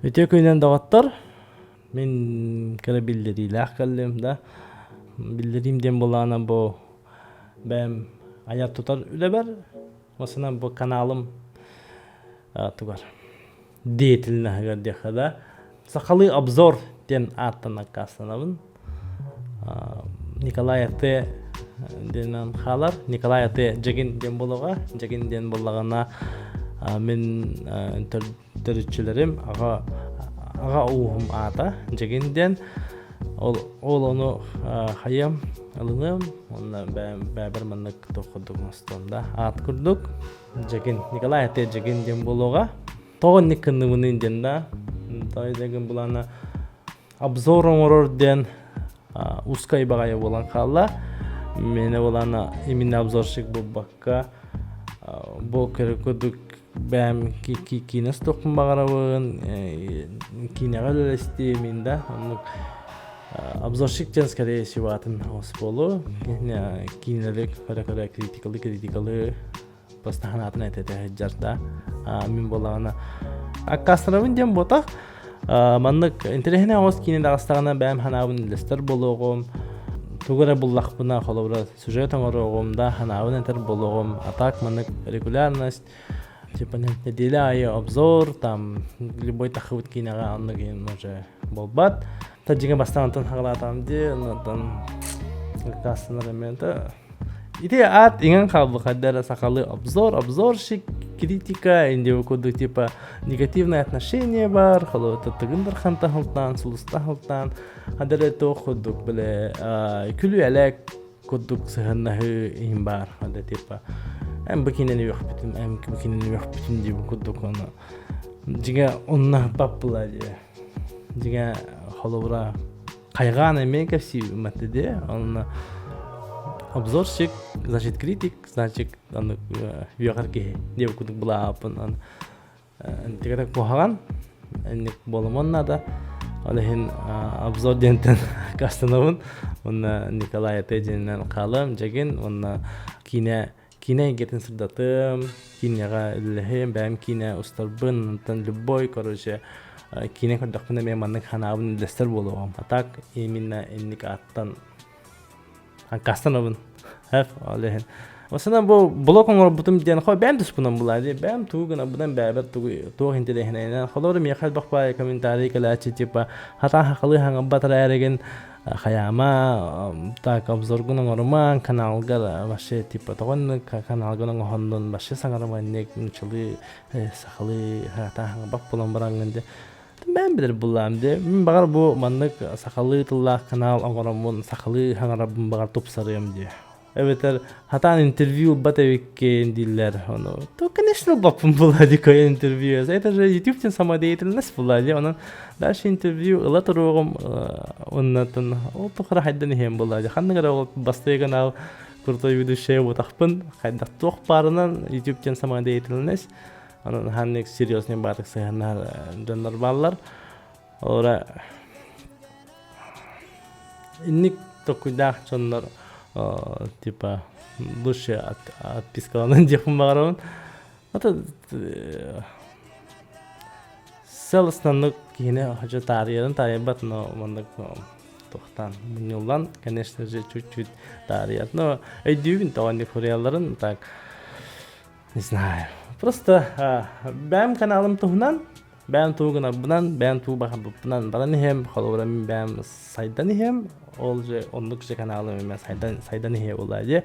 Үтүө күнүнэн доҕоттор! Мин кыра биллэриилээх кэллим да. Биллэриим диэн буоллаҕына бу бэйэм айар тутар үлэбэр, осынан бу каналым тугар деятельноһыгар диэххэ да сахалыы обзор диэн ааттан аккаастанабын. Николай Ате диэнэн хаалар. Николай Ате Дьэгин диэн буолуоҕа. Дьэгин диэн буоллаҕына мин төрүччүлэрим аҕа аҕа ууһум аата Дьэгин диэн. Ол ол ону хайыам ылыныам уонна бэйэбэр маннык туох курдук оҥостуом да аат курдук Дьэгин Николай Ате Дьэгин диэн буолуоҕа. Тоҕо инник гынныбыный диэн да тоҕо дьэгин булана обзор оҥорор диэн узкай баҕайы буолан хаалла. Миэнэ буолана именно обзорщик буолбакка бу курдук бэйэм киинэ устуохпун баҕарабын, киинэҕэ үлэлэстиим да оннук обзорщик диэн скорее всего атын оҕус буолуо. Киинэлэри көрө-көрө критикалы критикалы просто санаатын этэ сылдьар да мин буоллаҕына аккаастанабын диэн буотах маннык интэриэһинэй оҕус киинэ таҕыстаҕына бэйэм санаабын үллэстэр буолуоҕум тугу эрэ буллахпына холобура сюжет оҥоруоҕум да санаабын этэр буолуоҕум а так маннык регулярность типа неделя аайы обзор там любой таххыбыт киинэҕэ оннук уже буолбат та дьиҥэ бастаан онтон хаҕалаатаҕым дии онтон аккаастанар эмиэ Ити аат иҥэн хаалбыт хайда эрэ сахалыы обзор, обзорщик, критика, инде курдук типа негативное отношение бар, холобура Тыгын Дархантан сылтаан, Сулустан сылтаан, хайда эрэ туох курдук бile күлүү-элэк курдук сыһыаннаһыы иһин баар, хайда типа эн бу кинини үөхпүтүм, эн бу кинини үөхпүтүм диэбит курдук ону дьиҥэ онно баппыла дии. Дьиҥэ холобура хайҕаан эмиэ кэпсиибин дии онно обзорщик значит критик значит аны үөҕэр киһи диэбит курдук былааппын аны интигэтэ куһаҕан инник буолумун наада ол иһин обзор диэнтэн аккаастанабын уонна Николай Ате диэнинэн хаалыам дьэгин уонна киинэ киинэ эйгэтин сырдатыам, киинэҕэ үлэлэһиэм, бэйэм киинэ устарбын, онтон любой, короче, киинэ көрдөхпүнэ эмиэ маннык санаабын үллэстэр буолуоҕум. А так именно инник ааттан аккаастанабын. Ол иһин. Осынан бу блог оҥорбутум диэн хой бэйэм туспунан булаа дии бэйэм тугу гынарбынан бэйэбэр тугу туох интэриэһинэйинэн холобур миэхэ элбэх баай комментарий кэлээччи типа хатаан хахалыы хаҥырбат эрээригин хайаама так обзоргун оҥорумаҥ каналгар вообще типа тоҕо оннук каналгын оҥоһоннун вообще саҥарыма инник нуччалыы сахалыы хаатааһыҥ буолан бараҥҥын дии бэйэм билэр буллаам дии мин баҕар бу маннык сахалыы тыллаах канал оҥороммун сахалыы саҥарарбын баҕар тупсарыам дии Эбэтэр хатаан интервью ылбат эбиккин дииллэр. Ону, то, конечно, ылбаппын буолла дикое интервью. Это же YouTube самодеятельность буолла дии. Онон дальше интервью ыла туруоҕум оннотон ол тухары хайдан иһиэм буолла дии. Ханнык эрэ ол бастакы канал крутой ведущая буотахпын. Хайдах туох баарынан YouTube самодеятельность. Онон ханнык серьезный баатык сыһыаннаһар дьоннор бааллар. Ора Инник толкуйдаах дьоннор типа лучше отпискаланан диэхпин баҕарабын. Это целостнаннык киһини хочу таарыйарын таарыйбат, но маннык туохтаан мунньуллан, конечно же, чуть-чуть таарыйар. Но өйдүүбүн тоҕо инник суруйалларын, так не знаю. Просто бэйэм каналым туһунан Бэйэм тугу гынарбынан, бэйэм тугу баҕарбыппынан баран иһэм, холобура мин бэйэм сайдан иһэм, ол же оннук же каналым эмиэ сайдан, сайдан иһиэ буолла дии.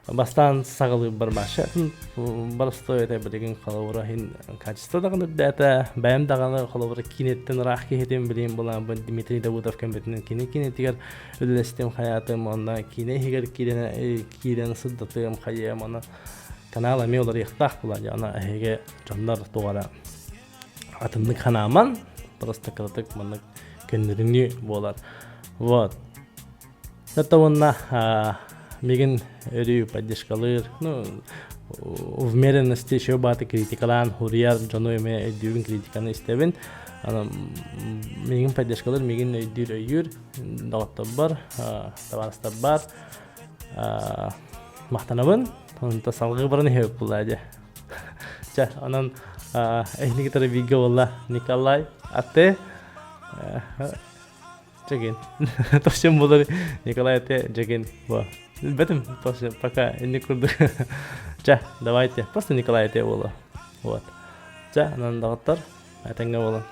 Бастаан саҕалыырбар вообще боростуой этэ билигин холобура иһин качество даҕаны үрдээтэ, бэйэм даҕаны холобура киинэттэн ыраах киһитим билигин буолааммын Дмитрий Давыдов көмөтүнэн кини киинэтигэр үлэлэстим хайаатым, онно киинэ иһигэр киирэн, киирэн сырдатыам хайыам, аны канал эмиэ уларыйыахтаах буолла дии, аны эһиги дьоннор туох эрэ атыннык ханааман просто кыратык маннык көннөрүнүү буолар вот это уонна мигин өрүү поддержкалыыр ну умеренности еще бааты критикалаан хуруйар дьону эмиэ өйдүүбүн критиканы истэбин мигин поддержкалыыр мигин өйдүүр өйүүр доҕотторбор табаарыстарбар махтанабын онто салгыы баран иһэбит буоллаа дии Чэ, онон Эһини кытары бииргэ буолла Николай Ате Жегин. Тосем болар Николай Ате Жегин. Бу. Бэтим пока инник курдук. Ча, давайте. Просто Николай Ате буолуо. Вот. Ча, анан доҕоттор, этэҥҥэ буолун.